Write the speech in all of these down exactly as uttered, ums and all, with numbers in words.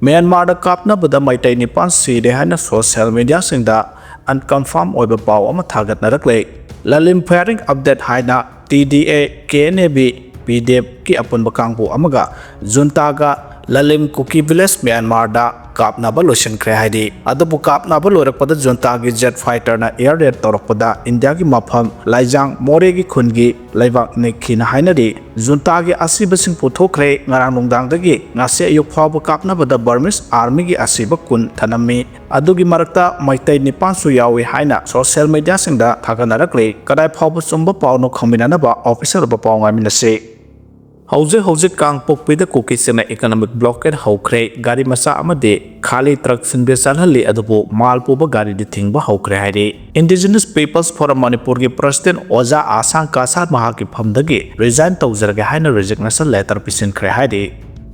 ꯃ꯭ꯌꯥꯟꯃꯥꯔꯗ ꯀꯥꯞꯅꯕꯗ ꯃꯩꯇꯩ ꯅꯤꯄꯥꯟ ꯁꯤꯔꯦ ꯍꯥꯏꯅ ꯁꯣꯁꯤꯌꯦꯜ ꯃꯤꯗꯤꯌꯥꯁꯤꯡꯗ ꯑꯟꯀꯟꯐꯥꯔꯝ ꯑꯣꯏꯕ ꯄꯥꯎ ꯑꯃ ꯊꯥꯒꯠꯅꯔꯛꯂꯦ꯫ ꯂꯂꯤꯝ ꯐꯥꯌꯔꯤꯡ ꯑꯞꯗꯦꯠ ꯍꯥꯏꯅ T D A, K N A B, P D ꯑꯦꯐꯀꯤ ꯑꯄꯨꯟꯕ ꯀꯥꯡꯕꯨ ꯑꯃꯒ ꯖꯨꯟꯇꯥꯒ ꯂꯂꯤꯝ ꯀꯨꯀꯤ ꯚꯤꯂꯦꯖ ꯃ꯭ꯌꯥꯟꯃꯥꯔꯗ ꯀꯥꯞꯅꯕ ꯂꯣꯏꯁꯤꯟꯈ꯭ꯔꯦ ꯍꯥꯏꯔꯤ꯫ ꯑꯗꯨꯕꯨ ꯀꯥꯞꯅꯕ ꯂꯣꯏꯔꯛꯄꯗ ꯖꯨꯟꯇꯥꯒꯤ ꯖꯦꯠ ꯐꯥꯏꯇꯔꯅ ꯑꯦꯌꯔ ꯔꯦꯗ ꯇꯧꯔꯛꯄꯗ ꯏꯟꯗꯤꯌꯥꯒꯤ ꯃꯐꯝ ꯂꯥꯏꯖꯥꯡ ꯃꯣꯔꯦꯒꯤ ꯈꯨꯟꯒꯤ ꯂꯩꯕꯥꯛ ꯅꯤꯛꯈꯤꯅ ꯍꯥꯏꯅꯔꯤ꯫ ꯖꯨꯟꯇꯥꯒꯤ ꯑꯁꯤꯕꯁꯤꯡ ꯄꯨꯊꯣꯛꯈ꯭ꯔꯦ꯫ ꯉꯔꯥꯡ ꯅꯨꯡꯗꯥꯡꯗꯒꯤ ꯉꯁꯤ ꯑꯌꯨꯛ ꯐꯥꯎꯕ ꯀꯥꯞꯅꯕꯗ ꯕꯔꯃꯤꯁ ꯑꯥꯔꯃꯤꯒꯤ ꯑꯁꯤꯕ ꯀꯨꯟ ꯊꯅꯝꯃꯤ꯫ ꯑꯗꯨꯒꯤ ꯃꯔꯛꯇ ꯃꯩꯇꯩ ꯅꯤꯄꯥꯟꯁꯨ ꯌꯥꯎꯏ ꯍꯥꯏꯅ ꯁꯣꯁꯤꯌꯦꯜ ꯃꯤꯗꯤꯌꯥꯁꯤꯡꯗ ꯊꯥꯒꯠꯅꯔꯛꯂꯤ꯫ ꯀꯗꯥꯏ ꯐꯥꯎꯕ ꯆꯨꯝꯕ ꯄꯥꯎꯅꯣ ꯈꯪꯃꯤꯟꯅꯅꯕ ꯑꯣꯐꯤꯁꯤꯌꯦꯜ ꯑꯣꯏꯕ ꯄꯥꯎ ꯉꯥꯏꯃꯤꯟꯅꯁꯤ꯫ ꯍꯧꯖꯤꯛ ꯍꯧꯖꯤꯛ ꯀꯥꯡꯄꯣꯛꯄꯤꯗ ꯀꯨꯀꯤꯁꯤꯡꯅ ꯏꯀꯣꯅꯣꯃꯤꯛ ꯕ꯭ꯂꯣꯀꯦꯗ ꯍꯧꯈ꯭ꯔꯦ꯫ ꯒꯥꯔꯤ ꯃꯆꯥ ꯑꯃꯗꯤ ꯈꯥꯂꯤ ꯇ꯭ꯔꯛꯁꯤꯡꯗꯤ ꯆꯠꯍꯜꯂꯤ, ꯑꯗꯨꯕꯨ ꯃꯥꯜ ꯄꯨꯕ ꯒꯥꯔꯤꯗꯤ ꯊꯤꯡꯕ ꯍꯧꯈ꯭ꯔꯦ ꯍꯥꯏꯔꯤ꯫ ꯏꯟꯗꯤꯖꯤꯅꯁ ꯄꯤꯄꯜꯁ ꯐꯣꯔꯝ ꯃꯅꯤꯄꯨꯔꯒꯤ ꯄ꯭ꯔꯁꯤꯗꯦꯟ ꯑꯣꯖꯥ ꯑꯥꯁꯥꯡ ꯀꯥꯁꯥꯠ ꯃꯍꯥꯛꯀꯤ ꯐꯝꯗꯒꯤ ꯔꯤꯖꯥꯏꯟ ꯇꯧꯖꯔꯒꯦ ꯍꯥꯏꯅ ꯔꯤꯖꯤꯒꯅꯦꯁꯟ ꯂꯦꯇꯔ ꯄꯤꯁꯤꯟꯈ꯭ꯔꯦ ꯍꯥꯏꯔꯤ꯫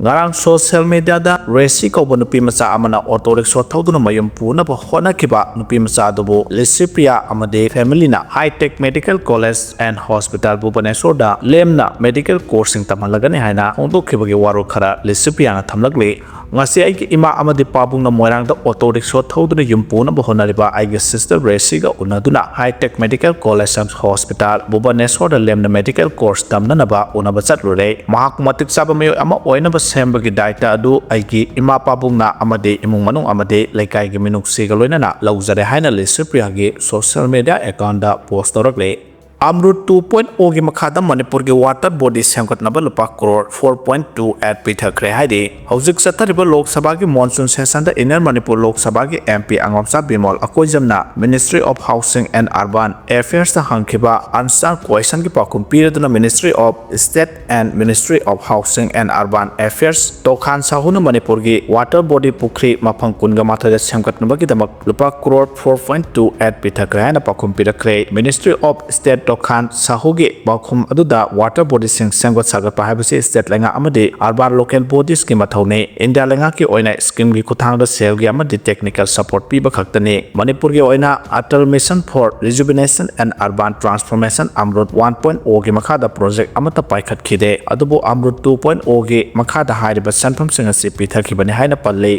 ꯉꯔꯥꯡ ꯁꯣꯁꯤꯌꯦꯜ ꯃꯤꯗꯤꯌꯥꯗ ꯔꯦꯁꯤ ꯀꯧꯕ ꯅꯨꯄꯤ ꯃꯆꯥ ꯑꯃꯅ ꯑꯣꯇꯣ ꯔꯤꯛꯁꯣ ꯊꯧꯗꯨꯅ ꯃꯌꯨꯝ ꯄꯨꯅꯕ ꯍꯣꯠꯅꯈꯤꯕ ꯅꯨꯄꯤ ꯃꯆꯥ ꯑꯗꯨꯕꯨ ꯂꯤꯁꯤꯄ꯭ꯔꯤꯌꯥ ꯑꯃꯗꯤ ꯐꯦꯃꯤꯂꯤꯅ ꯍꯥꯏ tech medical college and hospital ꯚꯨꯕꯅꯦꯁꯣꯔꯗ ꯂꯦꯝꯅ ꯃꯦꯗꯤꯀꯦꯜ ꯀꯣꯔꯁꯁꯤꯡ ꯇꯝꯍꯜꯂꯒꯅꯤ ꯍꯥꯏꯅ ꯐꯣꯡꯗꯣꯛꯈꯤꯕꯒꯤ ꯋꯥꯔꯣꯜ ꯈꯔ ꯂꯤꯁꯤꯄ꯭ꯔꯤꯌꯥꯅ ꯊꯝꯂꯛꯂꯤ꯫ ꯉꯁꯤ ꯑꯩꯒꯤ ꯏꯃꯥ ꯑꯃꯗꯤ ꯄꯥꯕꯨꯡꯅ ꯃꯣꯏꯔꯥꯡꯗ ꯑꯣꯇꯣ ꯔꯤꯛꯁꯣ ꯊꯧꯗꯨꯅ ꯌꯨꯝ ꯄꯨꯅꯕ ꯍꯣꯠꯅꯔꯤꯕ ꯑꯩꯒꯤ ꯁꯤꯁꯇꯔ ꯔꯦꯁꯤꯒ ꯎꯅꯗꯨꯅ hi tech medical college and hospital ꯚꯨꯕꯅꯦꯁꯣꯔꯗ ꯂꯦꯝꯅ ꯃꯦꯗꯤꯀꯦꯜ ꯀꯣꯔꯁ ꯇꯝꯅꯅꯕ ꯎꯅꯕ ꯆꯠꯂꯨꯔꯦ꯫ ꯃꯍꯥꯛ ꯃꯇꯤꯛ ꯆꯥꯕ ꯃꯤꯑꯣꯏ ꯑꯃ ꯑꯣꯏꯅꯕ ꯁꯦꯝꯕꯒꯤ ꯗꯥꯏꯇ ꯑꯗꯨ ꯑꯩꯒꯤ ꯏꯃꯥ ꯄꯥꯕꯨꯡꯅ ꯑꯃꯗꯤ ꯏꯃꯨꯡ ꯃꯅꯨꯡ ꯑꯃꯗꯤ ꯂꯩꯀꯥꯏꯒꯤ ꯃꯤꯅꯨꯡꯁꯤꯒ ꯂꯣꯏꯅꯅ ꯂꯧꯖꯔꯦ ꯍꯥꯏꯅ ꯂꯤꯁꯤꯄ꯭ꯔꯤꯌꯥꯒꯤ ꯁꯣꯁꯤꯌꯦꯜ ꯃꯤꯗꯤꯌꯥ ꯑꯦꯀꯥꯎꯟꯗ ꯄꯣꯁ ꯇꯧꯔꯛꯂꯤ꯫ ꯑꯃ꯭ꯔꯨꯠ ꯇꯨ ꯄꯣꯏꯟꯠ ꯑꯣꯒꯤ ꯃꯈꯥꯗ ꯃꯅꯤꯄꯨꯔꯒꯤ ꯋꯥꯇꯔ ꯕꯣꯗꯤ ꯁꯦꯝꯒꯠꯅꯕ ꯂꯨꯄꯥ crore four point two eight ꯄꯤꯊꯈ꯭ꯔꯦ ꯍꯥꯏꯔꯤ꯫ ꯍꯧꯖꯤꯛ ꯆꯠꯊꯔꯤꯕ ꯂꯣꯛ ꯁꯚꯥꯒꯤ ꯃꯣꯟꯁꯨꯟ ꯁꯦꯁꯟꯗ ꯏꯟꯅꯔ ꯃꯅꯤꯄꯨꯔ ꯂꯣꯛ ꯁꯚꯥꯒꯤ ꯑꯦꯝ ꯄꯤ ꯑꯉꯝꯆꯥ ꯕꯤꯃꯣꯜ ꯑꯀꯣꯏꯖꯝꯅ Ministry of Housing and Urban Affairsꯇ ꯍꯪꯈꯤꯕ ꯑꯟꯁꯥꯔ ꯀ꯭ꯋꯦꯁꯟꯒꯤ ꯄꯥꯎꯈꯨꯝ ꯄꯤꯔꯗꯨꯅ Ministry of State and Ministry of Housing and Urban Affairs ꯇꯣꯈꯥꯟ ꯁꯥꯍꯨꯅ ꯃꯅꯤꯄꯨꯔꯒꯤ ꯋꯥꯇꯔ ꯕꯣꯗꯤ ꯄꯨꯈ꯭ꯔꯤ ꯃꯐꯝ ꯀꯨꯟꯒ ꯃꯥꯊꯣꯏꯗ ꯁꯦꯝꯒꯠꯅꯕꯒꯤꯗꯃꯛ ꯂꯨꯄꯥ crore four point two eight ꯄꯤꯊꯈ꯭ꯔꯦ ꯍꯥꯏꯅ ꯄꯥꯎꯈꯨꯝ ꯄꯤꯔꯛꯈ꯭ꯔꯦ꯫ Ministry of State ꯇꯣꯈꯥꯟ ꯁꯥꯍꯨꯒꯤ ꯄꯥꯎꯈꯨꯝ ꯑꯗꯨꯗ water bodyꯁꯤꯡ ꯁꯦꯝꯒꯠ ꯁꯥꯒꯠꯄ ꯍꯥꯏꯕꯁꯤ state ꯂꯩꯉꯥꯛ ꯑꯃꯗꯤ urban local bodiesꯀꯤ ꯃꯊꯧꯅꯤ꯫ ꯏꯟꯗꯤꯌꯥ ꯂꯩꯉꯥꯛꯀꯤ ꯑꯣꯏꯅ schemeꯒꯤ ꯈꯨꯠꯊꯥꯡꯗ ꯁꯦꯜꯒꯤ ꯑꯃꯗꯤ technical support ꯄꯤꯕ ꯈꯛꯇꯅꯤ꯫ ꯃꯅꯤꯄꯨꯔꯒꯤ ꯑꯣꯏꯅ Atal Mission for Rejuvenation and Urban Transformation, ꯑꯃ꯭ꯔꯨꯠ one point oꯒꯤ ꯃꯈꯥꯗ project ꯑꯃꯠꯇ ꯄꯥꯏꯈꯠꯈꯤꯗꯦ꯫ ꯑꯗꯨꯕꯨ ꯑꯃ꯭ꯔꯨꯠ two point oꯒꯤ ꯃꯈꯥꯗ ꯍꯥꯏꯔꯤꯕ ꯁꯦꯟꯐꯝꯁꯤꯡ ꯑꯁꯤ ꯄꯤꯊꯈꯤꯕꯅꯤ ꯍꯥꯏꯅ ꯄꯜꯂꯤ꯫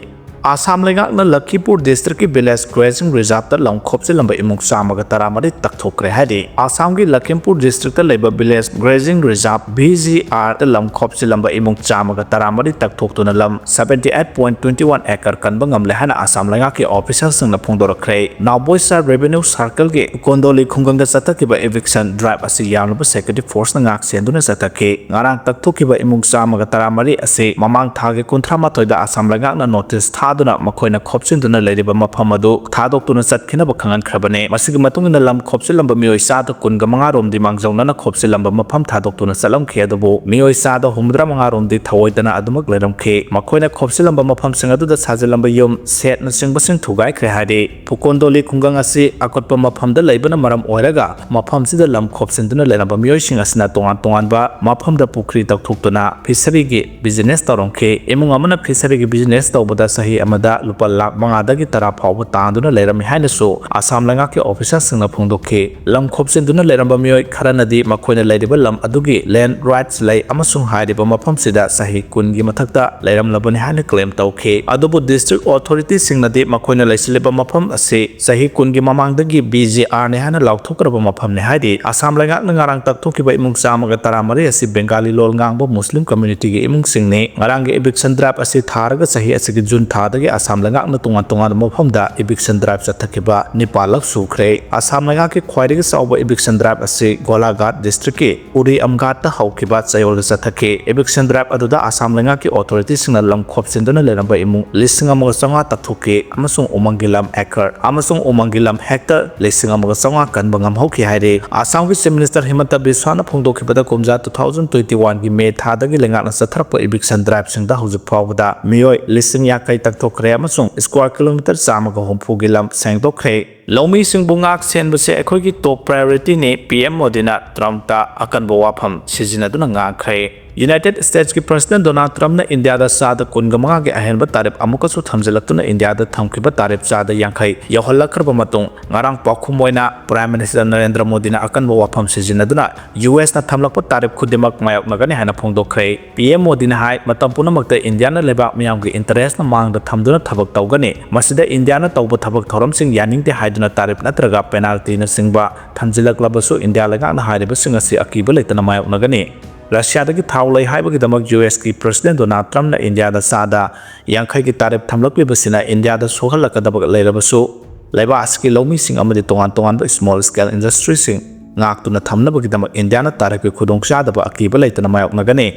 ꯑꯁꯥꯝ ꯂꯩꯉꯥꯛꯅ ꯂꯈꯤꯄꯨꯔ districtꯀꯤ village grazing reserveꯇ ꯂꯝ ꯈꯣꯞꯆꯤꯜꯂꯝꯕ ꯏꯃꯨꯡ ꯆꯥꯝꯃꯒ ꯇꯔꯥꯃꯔꯤ ꯇꯛꯊꯣꯛꯈ꯭ꯔꯦ ꯍꯥꯏꯔꯤ꯫ ꯑꯁꯥꯝꯒꯤ ꯂꯈꯤꯝꯄꯨꯔ districtꯇ ꯂꯩꯕ village grazing reserve, VGRꯗ ꯂꯝ ꯈꯣꯞꯆꯤꯜꯂꯝꯕ ꯏꯃꯨꯡ ꯆꯥꯝꯃꯒ ꯇꯔꯥꯃꯔꯤ ꯇꯛꯊꯣꯛꯇꯨꯅ ꯂꯝ seventy eight point twenty one acre ꯀꯟꯕ ꯉꯝꯂꯦ ꯍꯥꯏꯅ ꯑꯁꯥꯝ ꯂꯩꯉꯥꯛꯀꯤ officialꯁꯤꯡꯅ ꯐꯣꯡꯗꯣꯔꯛꯈ꯭ꯔꯦ꯫ ꯅꯥꯎꯕꯣꯏꯁꯥ revenue circleꯒꯤ ꯀꯣꯟꯗꯣꯂꯤ ꯈꯨꯡꯒꯪꯗ ꯆꯠꯊꯈꯤꯕ eviction drive ꯑꯁꯤ ꯌꯥꯝꯂꯕ security forceꯅ ꯉꯥꯛ ꯁꯦꯟꯗꯨꯅ ꯆꯠꯊꯈꯤ꯫ ꯉꯔꯥꯡ ꯇꯛꯊꯣꯛꯈꯤꯕ ꯏꯃꯨꯡ ꯆꯥꯝꯃꯒ ꯇꯔꯥꯃꯔꯤ ꯑꯁꯤ ꯃꯃꯥꯡ ꯊꯥꯒꯤ ꯀꯨꯟꯊ꯭ꯔꯥ ꯃꯥꯊꯣꯏꯗ ꯑꯁꯥꯝ ꯂꯩꯉꯥꯛꯅ notice ꯊꯥꯗꯨꯅ ꯃꯈꯣꯏꯅ ꯈꯣꯞꯆꯤꯟꯗꯨꯅ ꯂꯩꯔꯤꯕ ꯃꯐꯝ ꯑꯗꯨ ꯊꯥꯗꯣꯛꯇꯨꯅ ꯆꯠꯈꯤꯅꯕ ꯈꯪꯍꯟꯈ꯭ꯔꯕꯅꯤ꯫ ꯃꯁꯤꯒꯤ ꯃꯇꯨꯡ ꯏꯟꯅ ꯂꯝ ꯈꯣꯞꯆꯤꯜꯂꯝꯕ ꯃꯤꯑꯣꯏ ꯆꯥꯗ ꯀꯨꯟꯒ ꯃꯉꯥ ꯔꯣꯝꯗꯤ ꯃꯥꯡꯖꯧꯅꯅ ꯈꯣꯞꯆꯤꯜꯂꯝꯕ ꯃꯐꯝ ꯊꯥꯗꯣꯛꯇꯨꯅ ꯆꯠꯂꯝꯈꯤ, ꯑꯗꯨꯕꯨ ꯃꯤꯑꯣꯏ ꯆꯥꯗ ꯍꯨꯝꯐꯨꯇꯔꯥ ꯃꯉꯥ ꯔꯣꯝꯗꯤ ꯊꯑꯣꯏꯗꯅ ꯑꯗꯨꯃꯛ ꯂꯩꯔꯝꯈꯤ꯫ ꯃꯈꯣꯏꯅ ꯈꯣꯞꯆꯤꯜꯂꯝꯕ ꯃꯐꯝꯁꯤꯡ ꯑꯗꯨꯗ ꯁꯥꯖꯤꯜꯂꯝꯕ ꯌꯨꯝ, ꯁꯦꯠꯅꯆꯤꯡꯕꯁꯤꯡ ꯊꯨꯒꯥꯏꯈ꯭ꯔꯦ ꯍꯥꯏꯔꯤ꯫ ꯄꯨꯀꯣꯟꯗꯣꯂꯤ ꯈꯨꯡꯒꯪ ꯑꯁꯤ ꯑꯀꯨꯠꯄ ꯃꯐꯝꯗ ꯂꯩꯕꯅ ꯃꯔꯝ ꯑꯣꯏꯔꯒ, ꯃꯐꯝꯁꯤꯗ ꯂꯝ ꯈꯣꯞꯆꯤꯟꯗꯨꯅ ꯂꯩꯔꯝꯕ ꯃꯤꯑꯣꯏꯁꯤꯡ ꯑꯁꯤꯅ ꯇꯣꯉꯥꯟ ꯇꯣꯉꯥꯟꯕ ꯃꯐꯝꯗ ꯄꯨꯈ꯭ꯔꯤ ꯇꯧꯊꯣꯛꯇꯨꯅ fisheryꯒꯤ business ꯇꯧꯔꯝꯈꯤ꯫ ꯏꯃꯨꯡ ꯑꯃꯅ fisheryꯒꯤ business ꯇꯧꯕꯗ ꯆꯍꯤ ꯑꯃꯗ ꯂꯨꯄꯥ ꯂꯥꯈ ꯃꯉꯥꯗꯒꯤ ꯇꯔꯥ ꯐꯥꯎꯕ ꯇꯥꯟꯗꯨꯅ ꯂꯩꯔꯝꯃꯤ ꯍꯥꯏꯅꯁꯨ ꯑꯁꯥꯝ ꯂꯩꯉꯥꯛꯀꯤ officialꯁꯤꯡꯅ ꯐꯣꯡꯗꯣꯛꯈꯤ꯫ ꯂꯝ ꯈꯣꯞꯆꯤꯟꯗꯨꯅ ꯂꯩꯔꯝꯕ ꯃꯤꯑꯣꯏ ꯈꯔꯅꯗꯤ ꯃꯈꯣꯏꯅ ꯂꯩꯔꯤꯕ ꯂꯝ ꯑꯗꯨꯒꯤ land rights ꯂꯩ ꯑꯃꯁꯨꯡ ꯍꯥꯏꯔꯤꯕ ꯃꯐꯝꯁꯤꯗ ꯆꯍꯤ ꯀꯨꯟꯒꯤ ꯃꯊꯛꯇ ꯂꯩꯔꯝꯂꯕꯅꯤ ꯍꯥꯏꯅ claim ꯇꯧꯈꯤ꯫ ꯑꯗꯨꯕꯨ district authorityꯁꯤꯡꯅꯗꯤ ꯃꯈꯣꯏꯅ ꯂꯩꯁꯤꯜꯂꯤꯕ ꯃꯐꯝ ꯑꯁꯤ ꯆꯍꯤ ꯀꯨꯟꯒꯤ ꯃꯃꯥꯡꯗꯒꯤ VGRꯅꯤ ꯍꯥꯏꯅ ꯂꯥꯎꯊꯣꯛꯈ꯭ꯔꯕ ꯃꯐꯝꯅꯤ ꯍꯥꯏꯔꯤ꯫ ꯑꯁꯥꯝ ꯂꯩꯉꯥꯛꯅ ꯉꯔꯥꯡ ꯇꯛꯊꯣꯛꯈꯤꯕ ꯏꯃꯨꯡ ꯆꯥꯝꯃꯒ ꯇꯔꯥꯃꯔꯤ ꯑꯁꯤ ꯕꯦꯡꯒꯥꯂꯤ ꯂꯣꯜ ꯉꯥꯡꯕ ꯃꯨꯁꯂꯤꯝ communityꯒꯤ ꯏꯃꯨꯡꯁꯤꯡꯅꯤ꯫ ꯉꯔꯥꯡꯒꯤ eviction drive ꯑꯁꯤ ꯊꯥꯔꯒ ꯆꯍꯤ ꯑꯁꯤꯒꯤ ꯖꯨꯟ ꯊꯥꯗꯒꯤ ꯑꯁꯥꯝ ꯂꯩꯉꯥꯛꯅ ꯇꯣꯉꯥꯟ ꯇꯣꯉꯥꯟꯕ ꯃꯐꯝꯗ eviction drive ꯆꯠꯊꯈꯤꯕ ꯅꯤꯄꯥꯜꯂꯛ ꯁꯨꯈ꯭ꯔꯦ꯫ ꯑꯁꯥꯝ ꯂꯩꯉꯥꯛꯀꯤ ꯈ꯭ꯋꯥꯏꯗꯒꯤ ꯆꯥꯎꯕ eviction drive ꯑꯁꯤ ꯒꯣꯂꯥꯘꯥꯠ districtꯀꯤ ꯎꯔꯤ ꯑꯝꯒꯥꯠꯇ ꯍꯧꯈꯤꯕ ꯆꯌꯣꯜꯗ ꯆꯠꯊꯈꯤ꯫ Eviction drive ꯑꯗꯨꯗ ꯑꯁꯥꯝ ꯂꯩꯉꯥꯛꯀꯤ authorityꯁꯤꯡꯅ ꯂꯝ ꯈꯣꯞꯆꯤꯟꯗꯨꯅ ꯂꯩꯔꯝꯕ ꯏꯃꯨꯡ ꯂꯤꯁꯤꯡ ꯑꯃꯒ ꯆꯥꯝꯃꯉꯥ ꯇꯛꯊꯣꯛꯈꯤ ꯑꯃꯁꯨꯡ ꯎꯃꯪꯒꯤ ꯂꯝ acre ꯑꯃꯁꯨꯡ ꯎꯃꯪꯒꯤ ꯂꯝ hectare ꯂꯤꯁꯤꯡ ꯑꯃꯒ ꯆꯥꯝꯃꯉꯥ ꯀꯟꯕ ꯉꯝꯍꯧꯈꯤ ꯍꯥꯏꯔꯤ꯫ ꯑꯁꯥꯝꯒꯤ Chief Minister ꯍꯤꯃꯟꯇ ꯕꯤꯁ꯭ꯋꯥꯅ ꯐꯣꯡꯗꯣꯛꯈꯤꯕꯗ, ꯀꯨꯝꯖꯥ two thousand twenty oneꯒꯤ ꯃꯦ ꯊꯥꯗꯒꯤ ꯂꯩꯉꯥꯛꯅ ꯆꯠꯊꯔꯛꯄ eviction driveꯁꯤꯡꯗ ꯍꯧꯖꯤꯛ ꯐꯥꯎꯕꯗ ꯃꯤꯑꯣꯏ ꯂꯤꯁꯤꯡ ꯌꯥꯡꯈꯩ ꯇꯛ ꯊꯣꯛꯈ꯭ꯔꯦ ꯑꯃꯁꯨꯡ square kilometre ꯆꯥꯝꯃꯒ ꯍꯨꯝꯐꯨꯒꯤ ꯂꯝ ꯁꯦꯡꯗꯣꯛꯈ꯭ꯔꯦ꯫ ꯂꯧꯃꯤꯁꯤꯡꯕꯨ ꯉꯥꯛ ꯁꯦꯟꯕꯁꯦ ꯑꯩꯈꯣꯏꯒꯤ top priorityꯅꯤ, ꯄꯤ ꯑꯦꯝ ꯃꯣꯗꯤꯅ ꯇ꯭ꯔꯝꯞꯇ ꯑꯀꯟꯕ ꯋꯥꯐꯝ ꯁꯤꯖꯤꯟꯅꯗꯨꯅ ꯉꯥꯡꯈ꯭ꯔꯦ꯫ ꯌꯨꯅꯥꯏꯇꯦꯗ ꯁ꯭ꯇꯦꯠꯁꯀꯤ ꯄ꯭ꯔꯁꯤꯗꯦꯟꯠ ꯗꯣꯅꯥꯜꯗ ꯇ꯭ꯔꯝꯞꯅ ꯏꯟꯗꯤꯌꯥꯗ ꯆꯥꯗ ꯀꯨꯟꯒ ꯃꯉꯥꯒꯤ ꯑꯍꯦꯟꯕ ꯇꯥꯔꯤꯐ ꯑꯃꯨꯛꯀꯁꯨ ꯊꯝꯖꯤꯜꯂꯛꯇꯨꯅ ꯏꯟꯗꯤꯌꯥꯗ ꯊꯝꯈꯤꯕ ꯇꯥꯔꯤꯐ ꯆꯥꯗ ꯌꯥꯡꯈꯩ ꯌꯧꯍꯜꯂꯛꯈ꯭ꯔꯕ ꯃꯇꯨꯡ, ꯉꯔꯥꯡ ꯄꯥꯎꯈꯨꯝ ꯑꯣꯏꯅ Prime Minister ꯅꯔꯦꯟꯗ꯭ꯔ ꯃꯣꯗꯤꯅ ꯑꯀꯟꯕ ꯋꯥꯐꯝ ꯁꯤꯖꯤꯟꯅꯗꯨꯅ ꯌꯨ ꯑꯦꯁꯅ ꯊꯝꯂꯛꯄ ꯇꯥꯔꯤꯐ ꯈꯨꯗꯤꯡꯃꯛ ꯃꯥꯌꯣꯛꯅꯒꯅꯤ ꯍꯥꯏꯅ ꯐꯣꯡꯗꯣꯛꯈ꯭ꯔꯦ꯫ ꯄꯤ ꯑꯦꯝ ꯃꯣꯗꯤꯅ ꯍꯥꯏ, ꯃꯇꯝ ꯄꯨꯝꯅꯃꯛꯇ ꯏꯟꯗꯤꯌꯥꯅ ꯂꯩꯕꯥꯛ ꯃꯤꯌꯥꯝꯒꯤ ꯏꯟꯇꯔꯦꯁꯅ ꯃꯥꯡꯗ ꯊꯝꯗꯨꯅ ꯊꯕꯛ ꯇꯧꯒꯅꯤ꯫ ꯃꯁꯤꯗ ꯏꯟꯗꯤꯌꯥꯅ ꯇꯧꯕ ꯊꯕꯛ ꯊꯧꯔꯝꯁꯤꯡ ꯌꯥꯅꯤꯡꯗꯦ ꯍꯥꯏꯗꯨꯅ ꯇꯥꯔꯤꯐ ꯅꯠꯇ꯭ꯔꯒ ꯄꯦꯅꯥꯜꯇꯤꯅꯆꯤꯡꯕ ꯊꯝꯖꯤꯜꯂꯛꯂꯕꯁꯨ ꯏꯟꯗꯤꯌꯥ ꯂꯩꯉꯥꯛꯅ ꯍꯥꯏꯔꯤꯕꯁꯤꯡ ꯑꯁꯤ ꯑꯀꯤꯕ ꯂꯩꯇꯅ ꯃꯥꯌꯣꯛꯅꯒꯅꯤ꯫ ꯔꯁꯤꯌꯥꯗꯒꯤ ꯊꯥꯎ ꯂꯩ ꯍꯥꯏꯕꯒꯤꯗꯃꯛ ꯌꯨ ꯑꯦꯁꯀꯤ ꯄ꯭ꯔꯁꯤꯗꯦꯟꯠ ꯗꯣꯅꯥꯜꯗ ꯇ꯭ꯔꯝꯞꯅ ꯏꯟꯗꯤꯌꯥꯗ ꯆꯥꯗ ꯌꯥꯡꯈꯩꯒꯤ ꯇꯥꯔꯤꯐ ꯊꯝꯂꯛꯂꯤꯕꯁꯤꯅ ꯏꯟꯗꯤꯌꯥꯗ ꯁꯣꯛꯍꯜꯂꯛꯀꯗꯕ ꯂꯩꯔꯕꯁꯨ, ꯂꯩꯕꯥꯛ ꯑꯁꯤꯒꯤ ꯂꯧꯃꯤꯁꯤꯡ ꯑꯃꯗꯤ ꯇꯣꯉꯥꯟ ꯇꯣꯉꯥꯟꯕ small scale industryꯁꯤꯡ ꯉꯥꯛꯇꯨꯅ ꯊꯝꯅꯕꯒꯤꯗꯃꯛ ꯏꯟꯗꯤꯌꯥꯅ ꯇꯥꯔꯤꯐꯀꯤ ꯈꯨꯗꯣꯡꯆꯥꯗꯕ ꯑꯀꯤꯕ ꯂꯩꯇꯅ ꯃꯥꯌꯣꯛꯅꯒꯅꯤ꯫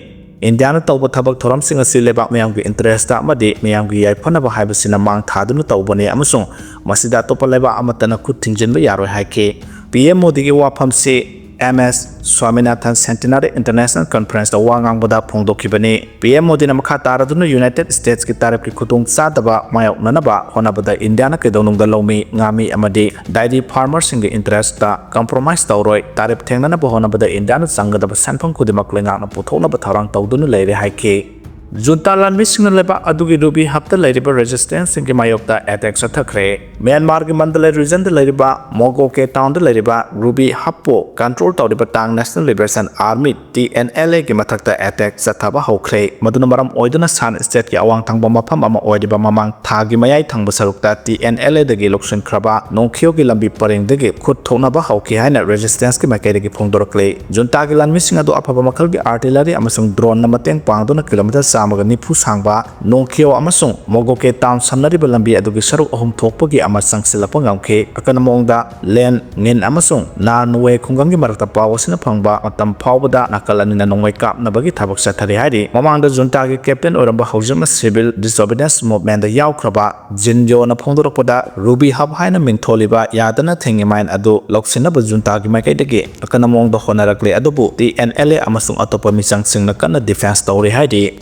ꯏꯟꯗꯤꯌꯥꯅ ꯇꯧꯕ ꯊꯕꯛ ꯊꯧꯔꯝꯁꯤꯡ ꯑꯁꯤ ꯂꯩꯕꯥꯛ ꯃꯤꯌꯥꯝꯒꯤ ꯏꯟꯇꯔꯦꯁꯇ ꯑꯃꯗꯤ ꯃꯤꯌꯥꯝꯒꯤ ꯌꯥꯏꯐꯅꯕ ꯍꯥꯏꯕꯁꯤꯅ ꯃꯥꯡ ꯊꯥꯗꯨꯅ ꯇꯧꯕꯅꯤ ꯑꯃꯁꯨꯡ ꯃꯁꯤꯗ ꯑꯇꯣꯞꯄ ꯂꯩꯕꯥꯛ ꯑꯃꯠꯇꯅ ꯈꯨꯠ ꯊꯤꯡꯖꯤꯟꯕ ꯌꯥꯔꯣꯏ ꯍꯥꯏꯈꯤ꯫ ꯄꯤ ꯑꯦꯝ ꯃꯣꯗꯤꯒꯤ ꯋꯥꯐꯝꯁꯤ ꯑꯦꯝ ꯑꯦꯁ ꯁ꯭ꯋꯥꯃꯤꯅꯥꯊꯟ Centenary International Conferenceꯇ ꯋꯥ ꯉꯥꯡꯕꯗ ꯐꯣꯡꯗꯣꯛꯈꯤꯕꯅꯤ꯫ ꯄꯤ ꯑꯦꯝ ꯃꯣꯗꯤꯅ ꯃꯈꯥ ꯇꯥꯔꯗꯨꯅ ꯌꯨꯅꯥꯏꯇꯦꯗ ꯁ꯭ꯇꯦꯠꯁꯀꯤ ꯇꯥꯔꯤꯐꯀꯤ ꯈꯨꯗꯣꯡꯆꯥꯗꯕ ꯃꯥꯌꯣꯛꯅꯅꯕ ꯍꯣꯠꯅꯕꯗ ꯏꯟꯗꯤꯌꯥꯅ ꯀꯩꯗꯧꯅꯨꯡꯗ ꯂꯧꯃꯤ, ꯉꯥꯃꯤ ꯑꯃꯗꯤ dairy farmerꯁꯤꯡꯒꯤ ꯏꯟꯇꯔꯦꯁꯇ compromise ꯇꯧꯔꯣꯏ꯫ ꯇꯥꯔꯤꯐ ꯊꯦꯡꯅꯅꯕ ꯍꯣꯠꯅꯕꯗ ꯏꯟꯗꯤꯌꯥꯅ ꯆꯪꯒꯗꯕ ꯁꯦꯟꯐꯝ ꯈꯨꯗꯤꯡꯃꯛ ꯂꯩꯉꯥꯛꯅ ꯄꯨꯊꯣꯛꯅꯕ ꯊꯧꯔꯥꯡ ꯇꯧꯗꯨꯅ ꯂꯩꯔꯦ ꯍꯥꯏꯈꯤ꯫ ꯖꯨꯟꯇꯥ ꯂꯥꯟꯃꯤꯁꯤꯡꯅ ꯂꯩꯕꯥꯛ ꯑꯗꯨꯒꯤ ꯔꯨꯕꯤ ꯍꯕꯇ ꯂꯩꯔꯤꯕ resistantꯁꯤꯡꯒꯤ ꯃꯥꯌꯣꯛꯇ attack ꯆꯠꯊꯈ꯭ꯔꯦ꯫ ꯃ꯭ꯌꯥꯟꯃꯥꯔꯒꯤ ꯃꯟꯗꯂꯦ regionꯗ ꯂꯩꯔꯤꯕ ꯃꯣꯒꯣꯀꯦ townꯗ ꯂꯩꯔꯤꯕ ꯔꯨꯕꯤ ꯍꯕꯄꯨ control ꯇꯧꯔꯤꯕ Taung National Liberation Army, T N L Aꯒꯤ ꯃꯊꯛꯇ attack ꯆꯠꯊꯕ ꯍꯧꯈ꯭ꯔꯦ꯫ ꯃꯗꯨꯅ ꯃꯔꯝ ꯑꯣꯏꯗꯨꯅ Shan Stateꯀꯤ ꯑꯋꯥꯡ ꯊꯪꯕ ꯃꯐꯝ ꯑꯃ ꯑꯣꯏꯔꯤꯕ ꯃꯃꯥꯡ ꯊꯥꯒꯤ ꯃꯌꯥꯏ ꯊꯪꯕ ꯁꯔꯨꯛꯇ T N L Aꯗꯒꯤ ꯂꯧꯁꯤꯟꯈ꯭ꯔꯕ ꯅꯣꯡꯈꯤꯌꯣꯒꯤ ꯂꯝꯕꯤ ꯄꯔꯦꯡꯗꯒꯤ ꯈꯨꯠ ꯊꯣꯛꯅꯕ ꯍꯧꯈꯤ ꯍꯥꯏꯅ resistantꯀꯤ ꯃꯥꯏꯀꯩꯗꯒꯤ ꯐꯣꯡꯗꯣꯔꯛꯂꯤ꯫ ꯖꯨꯟꯇꯥꯒꯤ ꯂꯥꯟꯃꯤꯁꯤꯡ ꯑꯗꯨ ꯑꯐꯕ ꯃꯈꯜꯒꯤ artillery ꯑꯃꯁꯨꯡ droneꯅ ꯃꯇꯦꯡ ꯄꯥꯡꯗꯨꯅ kilometre ꯆꯥꯝꯃꯒ ꯅꯤꯐꯨ ꯁꯥꯡꯕ ꯅꯣꯡꯈꯤꯌꯣ ꯑꯃꯁꯨꯡ ꯃꯣꯒꯣꯀꯦ town ꯁꯝꯅꯔꯤꯕ ꯂꯝꯕꯤ ꯑꯗꯨꯒꯤ ꯁꯔꯨꯛ ꯑꯍꯨꯝ ꯊꯣꯛꯄꯒꯤ ꯑꯃ ꯆꯪꯁꯤꯜꯂꯛꯄ ꯉꯝꯈꯤ꯫ ꯑꯀꯟꯕ ꯃꯑꯣꯡꯗ Lan, Ngin ꯑꯃꯁꯨꯡ Nar Nue ꯈꯨꯡꯒꯪꯒꯤ ꯃꯔꯛꯇ ꯄꯥꯎ ꯑꯁꯤꯅ ꯐꯪꯕ ꯃꯇꯝ ꯐꯥꯎꯕꯗ ꯅꯥꯀꯜ ꯑꯅꯤꯅ ꯅꯣꯡꯃꯩ ꯀꯥꯞꯅꯕꯒꯤ ꯊꯕꯛ ꯆꯠꯊꯔꯤ ꯍꯥꯏꯔꯤ꯫ ꯃꯃꯥꯡꯗ ꯖꯨꯟꯇꯥꯒꯤ captain ꯑꯣꯏꯔꯝꯕ, ꯍꯧꯖꯤꯛꯅ civil disobedience movementꯗ ꯌꯥꯎꯈ꯭ꯔꯕ ꯖꯤꯟ ꯌꯣꯅ ꯐꯣꯡꯗꯣꯔꯛꯄꯗ, ꯔꯨꯕꯤ ꯍꯕ ꯍꯥꯏꯅ ꯃꯤꯡꯊꯣꯜꯂꯤꯕ ꯌꯥꯗꯅ ꯊꯤꯡꯉꯤ mine ꯑꯗꯨ ꯂꯧꯁꯤꯟꯅꯕ ꯖꯨꯟꯇꯥꯒꯤ ꯃꯥꯏꯀꯩꯗꯒꯤ ꯑꯀꯟꯕ ꯃꯑꯣꯡꯗ ꯍꯣꯠꯅꯔꯛꯂꯦ, ꯑꯗꯨꯕꯨ T N L A ꯑꯃꯁꯨꯡ ꯑꯇꯣꯞꯄ ꯃꯤꯆꯪꯁꯤꯡꯅ ꯀꯟꯅ defence ꯇꯧꯔꯤ ꯍꯥꯏꯔꯤ꯫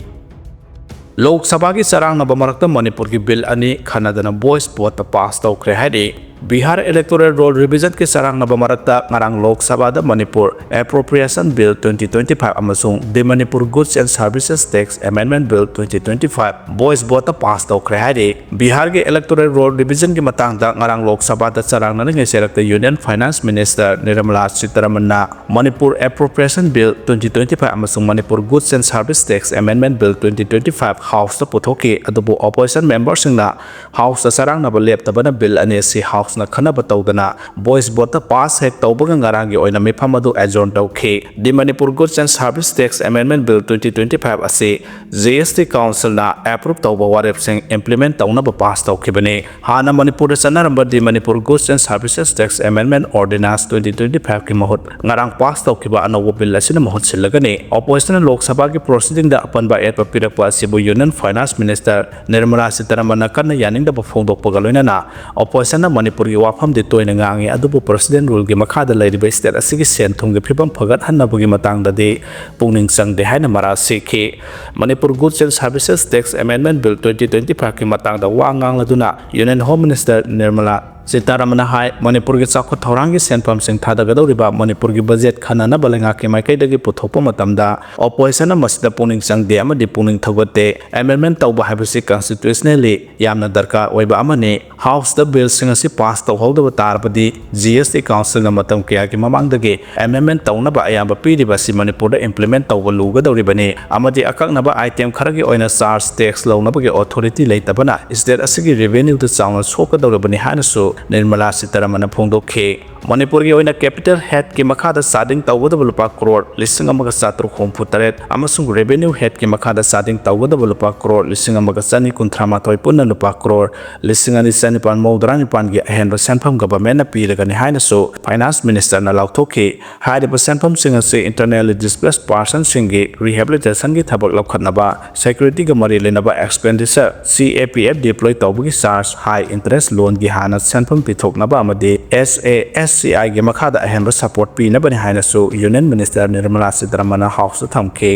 ꯂꯣꯛ ꯁꯚꯥꯒꯤ ꯆꯔꯥꯡꯅꯕ ꯃꯔꯛꯇ ꯃꯅꯤꯄꯨꯔꯒꯤ ꯕꯤꯜ ꯑꯅꯤ ꯈꯟꯅꯗꯅ ꯚꯣꯏꯁ ꯚꯣꯠꯇ ꯄꯥꯁ ꯇꯧꯈ꯭ꯔꯦ ꯍꯥꯏꯔꯤ꯫ ꯕꯤꯍꯥꯔ ꯏꯂꯦꯛꯇꯣꯔꯦꯜ ꯔꯣꯜ ꯔꯤꯚꯤꯖꯟꯒꯤ ꯆꯔꯥꯡꯅꯕ ꯃꯔꯛꯇ ꯉꯔꯥꯡ ꯂꯣꯛ ꯁꯚꯥꯗ Manipur appropriation bill twenty twenty five ꯑꯃꯁꯨꯡ the Manipur goods and services tax amendment bill twenty twenty five voice ꯚꯣꯠꯇ ꯄꯥꯁ ꯇꯧꯈ꯭ꯔꯦ ꯍꯥꯏꯔꯤ꯫ ꯕꯤꯍꯥꯔꯒꯤ ꯏꯂꯦꯛꯇꯣꯔꯦꯜ ꯔꯣꯜ ꯔꯤꯚꯤꯖꯟꯒꯤ ꯃꯇꯥꯡꯗ ꯉꯔꯥꯡ ꯂꯣꯛ ꯁꯚꯥꯗ ꯆꯔꯥꯡꯅꯔꯤꯉꯩ ꯆꯩꯔꯛꯇ ꯌꯨꯅꯤꯌꯟ ꯐꯥꯏꯅꯥꯟꯁ ꯃꯤꯅꯤꯁꯇꯔ ꯅꯤꯔꯃꯂꯥ ꯁꯤꯇꯥꯔꯥꯃꯟꯅ Manipur appropriation bill twenty twenty five ꯑꯃꯁꯨꯡ Manipur goods and service tax amendment bill twenty twenty five ꯍꯥꯎꯁꯇ ꯄꯨꯊꯣꯛꯈꯤ꯫ ꯑꯗꯨꯕꯨ ꯑꯣꯄꯣꯖꯤꯁꯟ ꯃꯦꯝꯕꯔꯁꯤꯡꯅ ꯍꯥꯎꯁꯇ ꯆꯔꯥꯡꯅꯕ ꯂꯦꯞꯇꯕꯅ ꯕꯤꯜ ꯑꯅꯤ ꯑꯁꯤ ꯍꯥꯎꯁꯅ ꯈꯟꯅꯕ ꯇꯧꯗꯅ ꯚꯣꯏꯁ ꯚꯣꯠꯇ ꯄꯥꯁ ꯍꯦꯛ ꯇꯧꯕꯒ ꯉꯔꯥꯡꯒꯤ ꯑꯣꯏꯅ ꯃꯤꯐꯝ ꯑꯗꯨ ꯑꯦꯖꯣꯔꯟ ꯇꯧꯈꯤ꯫ The Manipur goods and service tax amendment bill twenty twenty five ꯑꯁꯤ ꯖꯤ ꯑꯦꯁ ꯇꯤ ꯀꯥꯎꯟꯁꯤꯜꯅ ꯑꯦꯄ꯭ꯔꯨꯞ ꯇꯧꯕ ꯋꯥꯔꯦꯞꯁꯤꯡ ꯏꯝꯄ꯭ꯂꯤꯃꯦꯟ ꯇꯧꯅꯕ ꯄꯥꯁ ꯇꯧꯈꯤꯕꯅꯤ꯫ ꯍꯥꯟꯅ ꯃꯅꯤꯄꯨꯔꯗ ꯆꯠꯅꯔꯝꯕ the Manipur goods and services tax amendment ordinance twenty twenty five ꯀꯤ ꯃꯍꯨꯠ ꯉꯔꯥꯡ ꯄꯥꯁ ꯇꯧꯈꯤꯕ ꯑꯅꯧꯕ ꯕꯤꯜ ꯑꯁꯤꯅ ꯃꯍꯨꯠ ꯁꯤꯜꯂꯒꯅꯤ꯫ ꯑꯣꯄꯣꯖꯤꯁꯟꯅ ꯂꯣꯛ ꯁꯚꯥꯒꯤ ꯄ꯭ꯔꯣꯁꯤꯗꯤꯡꯗ ꯑꯄꯟꯕ ꯑꯌꯦꯠꯄ ꯄꯤꯔꯛꯄ ꯑꯁꯤꯕꯨ ꯌꯨꯅꯤꯌꯟ ꯐꯥꯏꯅꯥꯟꯁ ꯃꯤꯅꯤꯁꯇꯔ ꯅꯤꯔꯃꯂꯥ ꯁꯤꯇꯥꯔꯥꯃꯟꯅ ꯀꯟꯅ ꯌꯥꯅꯤꯡꯗꯕ ꯐꯣꯡꯗꯣꯛꯄꯒ ꯂꯣꯏꯅꯅ ꯑꯣꯄꯣꯖꯤꯁꯟꯅ ꯃꯅꯤꯄꯨꯔꯒꯤ ꯋꯥꯐꯝꯗꯤ ꯇꯣꯏꯅ ꯉꯥꯡꯉꯤ, ꯑꯗꯨꯕꯨ ꯄ꯭ꯔꯁꯤꯗꯦꯟ ꯔꯨꯜꯒꯤ ꯃꯈꯥꯗ ꯂꯩꯔꯤꯕ ꯁ꯭ꯇꯦꯠ ꯑꯁꯤꯒꯤ ꯁꯦꯟ ꯊꯨꯝꯒꯤ ꯐꯤꯕꯝ ꯐꯒꯠꯍꯟꯅꯕꯒꯤ ꯃꯇꯥꯡꯗꯗꯤ ꯄꯨꯛꯅꯤꯡ ꯆꯪꯗꯦ ꯍꯥꯏꯅ ꯃꯔꯥꯜ ꯁꯤꯈꯤ꯫ Manipur goods and services tax amendment bill twenty twenty five ꯀꯤ ꯃꯇꯥꯡꯗ ꯋꯥ ꯉꯥꯡꯂꯗꯨꯅ ꯌꯨꯅꯤꯌꯟ ꯍꯣꯝ ꯃꯤꯅꯤꯁꯇꯔ ꯅꯤꯔꯃꯂꯥ ꯁꯤꯇꯥꯔꯥꯃꯟꯅ ꯍꯥꯏ, ꯃꯅꯤꯄꯨꯔꯒꯤ ꯆꯥꯎꯈꯠ ꯊꯧꯔꯥꯡꯒꯤ ꯁꯦꯟꯐꯝꯁꯤꯡ ꯊꯥꯗꯒꯗꯧꯔꯤꯕ ꯃꯅꯤꯄꯨꯔꯒꯤ ꯕꯖꯦꯠ ꯈꯟꯅꯅꯕ ꯂꯩꯉꯥꯛꯀꯤ ꯃꯥꯏꯀꯩꯗꯒꯤ ꯄꯨꯊꯣꯛꯄ ꯃꯇꯝꯗ ꯑꯣꯄꯣꯖꯤꯁꯟꯅ ꯃꯁꯤꯗ ꯄꯨꯛꯅꯤꯡ ꯆꯪꯗꯦ ꯑꯃꯗꯤ ꯄꯨꯛꯅꯤꯡ ꯊꯧꯒꯠꯇꯦ꯫ ꯑꯦꯃꯦꯟꯗꯃꯦꯟ ꯇꯧꯕ ꯍꯥꯏꯕꯁꯤ ꯀꯟꯁꯇꯤꯇ꯭ꯌꯨꯁꯅꯦꯜꯂꯤ ꯌꯥꯝꯅ ꯗꯔꯀꯥꯔ ꯑꯣꯏꯕ ꯑꯃꯅꯤ꯫ ꯍꯥꯎꯁꯇ ꯕꯤꯜꯁꯤꯡ ꯑꯁꯤ ꯄꯥꯁ ꯇꯧꯍꯧꯗꯕ ꯇꯥꯔꯕꯗꯤ ꯖꯤ ꯑꯦꯁ ꯇꯤ ꯀꯥꯎꯟꯁꯤꯜꯅ ꯃꯇꯝ ꯀꯌꯥꯒꯤ ꯃꯃꯥꯡꯗꯒꯤ ꯑꯦꯃꯦꯟꯗꯃꯦꯟ ꯇꯧꯅꯕ ꯑꯌꯥꯕ ꯄꯤꯔꯤꯕ ꯑꯁꯤ ꯃꯅꯤꯄꯨꯔꯗ ꯏꯝꯄ꯭ꯂꯤꯃꯦꯟ ꯇꯧꯕ ꯂꯨꯒꯗꯧꯔꯤꯕꯅꯤ ꯑꯃꯗꯤ ꯑꯀꯛꯅꯕ ꯑꯥꯏꯇꯦꯝ ꯈꯔꯒꯤ ꯑꯣꯏꯅ ꯆꯥꯔꯖ ꯇꯦꯛꯁ ꯂꯧꯅꯕꯒꯤ ꯑꯣꯊꯣꯔꯤꯇꯤ ꯂꯩꯇꯕꯅ ꯁ꯭ꯇꯦꯠ ꯑꯁꯤꯒꯤ ꯔꯦꯚꯦꯅ꯭ꯌꯨꯗ ꯆꯥꯎꯅ ꯁꯣꯛꯀꯗꯧꯔꯤꯕꯅꯤ ꯍꯥꯏꯅꯁꯨ ꯅꯤꯔꯃꯂꯥ ꯁꯤꯇꯥꯔꯥꯃꯟꯅ ꯐꯣꯡꯗꯣꯛꯈꯤ꯫ ꯃꯅꯤꯄꯨꯔꯒꯤ ꯑꯣꯏꯅ ꯀꯦꯄꯤꯇꯦꯜ ꯍꯦꯗꯀꯤ ꯃꯈꯥꯗ ꯆꯥꯗꯤꯡ ꯇꯧꯒꯗꯕ ꯂꯨꯄꯥ ꯀ꯭ꯔꯣꯔ ꯂꯤꯁꯤꯡ ꯑꯃꯒ ꯆꯥꯇ꯭ꯔꯨꯛ ꯍꯨꯝꯐꯨ ꯇꯔꯦꯠ ꯑꯃꯁꯨꯡ ꯔꯦꯚꯦꯅ꯭ꯌꯨ ꯍꯦꯗꯀꯤ ꯃꯈꯥꯗ ꯆꯥꯗꯤꯡ ꯇꯧꯒꯗꯕ ꯂꯨꯄꯥ ꯀ꯭ꯔꯣꯔ ꯂꯤꯁꯤꯡ ꯑꯃꯒ ꯆꯅꯤ ꯀꯨꯟꯊ꯭ꯔꯥ ꯃꯥꯊꯣꯏ ꯄꯨꯟꯅ ꯂꯨꯄꯥ ꯀ꯭ꯔꯣꯔ ꯂꯤꯁꯤꯡ ꯑꯅꯤ ꯆꯅꯤꯄꯥꯟ ꯃꯧꯗ꯭ꯔꯥ ꯅꯤꯄꯥꯟꯒꯤ ꯑꯍꯦꯟꯕ ꯁꯦꯟꯐꯝ ꯒꯚꯔꯟꯃꯦꯟꯠꯅ ꯄꯤꯔꯒꯅꯤ ꯍꯥꯏꯅꯁꯨ ꯐꯥꯏꯅꯥꯟꯁ ꯃꯤꯅꯤꯁꯇꯔꯅ ꯂꯥꯎꯊꯣꯛꯈꯤ꯫ ꯍꯥꯏꯔꯤꯕ ꯁꯦꯟꯐꯝꯁꯤꯡ ꯑꯁꯤ ꯏꯟꯇꯔꯅꯦꯜꯂꯤ ꯗꯤꯁꯄ꯭ꯂꯦꯁ ꯄꯥꯔꯁꯟꯁꯤꯡꯒꯤ ꯔꯤꯍꯦꯕꯤꯂꯤꯇꯦꯁꯟꯒꯤ ꯊꯕꯛ ꯂꯧꯈꯠꯅꯕ, ꯁꯦꯀ꯭ꯌꯨꯔꯤꯇꯤꯒ ꯃꯔꯤ ꯂꯩꯅꯕ ꯑꯦꯛꯁꯄꯦꯟꯗꯤꯆꯔ, ꯁꯤ ꯑꯦ ꯄꯤ ꯑꯦꯐ ꯗꯤꯄ꯭ꯂꯣꯏ ꯇꯧꯕꯒꯤ ꯆꯥꯔꯖ, ꯍꯥꯏ ꯏꯟꯇꯔꯦꯁ ꯂꯣꯟꯒꯤ ꯍꯥꯟꯅ ꯁꯦꯟꯐꯝ ꯄꯤꯊꯣꯛꯅꯕ ꯑꯃꯗꯤ ꯑꯦꯁ ꯑꯦ ꯑꯦꯁ ꯁꯤ ꯑꯥꯏꯒꯤ ꯃꯈꯥꯗ ꯑꯍꯦꯟꯕ ꯁꯄꯣꯔꯠ ꯄꯤꯅꯕꯅꯤ ꯍꯥꯏꯅꯁꯨ ꯌꯨꯅꯤꯌꯟ ꯃꯤꯅꯤꯁꯇꯔ ꯅꯤꯔꯃꯂꯥ ꯁꯤꯇꯥꯔꯥꯃꯟꯅ ꯍꯥꯎꯁꯇ ꯊꯝꯈꯤ꯫